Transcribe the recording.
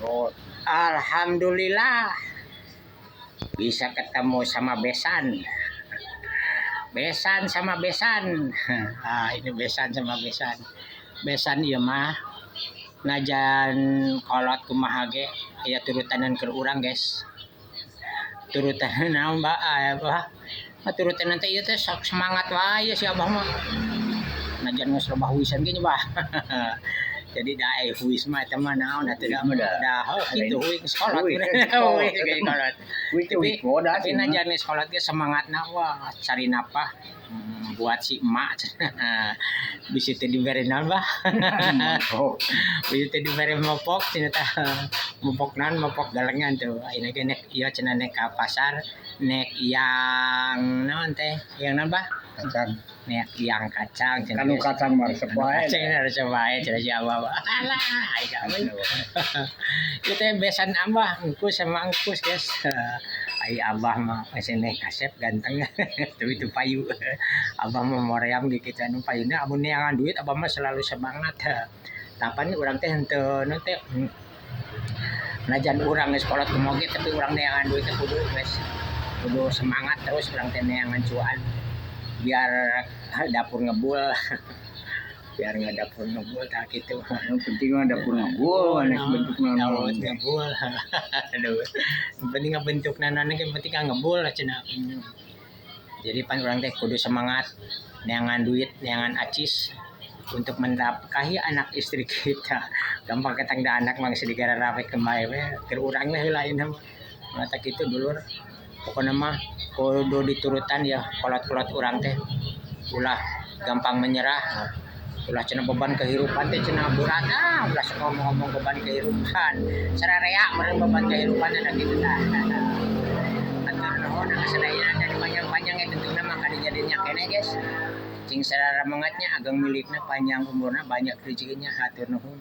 Oh, Alhamdulillah bisa ketemu sama besan. Besan sama besan. Ah, ini besan sama besan. Besan ieu mah najan kolot kumaha ge aya turutanan keur urang, guys. Turutanan naon, Mbak? Ah, apa? Ah, turutanan teh ieu teh sok semangat wae si Abah mah. Najan geus loba huisan ge nya, Bah. Jadi da eh huis mah eta mah naon atuh da da heuh kitu huis geus kolot. Huis, Huis geus kolot. Huis Tapi huis bodas tapi sih, mah. Najan geus kolot ge semangatna wah cari nafkah buat si emak. Bisa teu dibere naon, Bah? Oh, Bisa teu dibere mopok cenah tah. Mopok naon? Mopok galengan tuh. Ayeuna ge nek ieu cenah nek ka pasar nek yang naon teh? Yang naon, Bah? Kacang. Nek yang kacang cenah. Kanu kacang mah resep wae. Kacang resep wae cenah si Abah. Alah, ai gawe. Ieu teh besan Abah, engkus sama engkus, guys. Ai Abah mah masih nek kasep ganteng. Tapi itu payu. Abah mah moream gitu anu payuna amun neangan duit Abah mah selalu semangat. Tapan urang teh henteu naon teh najan urang geus kolot kumaha ge tapi urang neangan duit teh kudu, guys. Kudu semangat terus urang teh neangan cuan biar dapur ngebul, biar nggak dapur ngebul tak gitu. Yang penting mah dapur ngebul, nek bentuk Dapur naon. Ngebul, aduh, yang penting bentuk naon yang penting kan ngebul lah cenah. Jadi pan urang teh kudu semangat neangan duit, neangan acis untuk menafkahi anak istri kita. Gampang ketang da anak mah geus digararawe kembali we keur urang we heula ayeuna mah. Mata kitu, dulur. Pokokna mah kudu diturutan ya kolot-kolot urang teh, ulah gampang menyerah, ulah cenah beban kehidupan teh cenah berat. Ah, ulah sok ngomong-ngomong beban kehidupan, sararea meureun beban kehidupan ada gitu tah. Hatur nuhun sadayana dari panjang-panjang ya tentunya mah kadinya dinya keneh, guys. Cing sararemangatnya, ageng milikna, panjang umurna, banyak rezekinya. Hatur nuhun.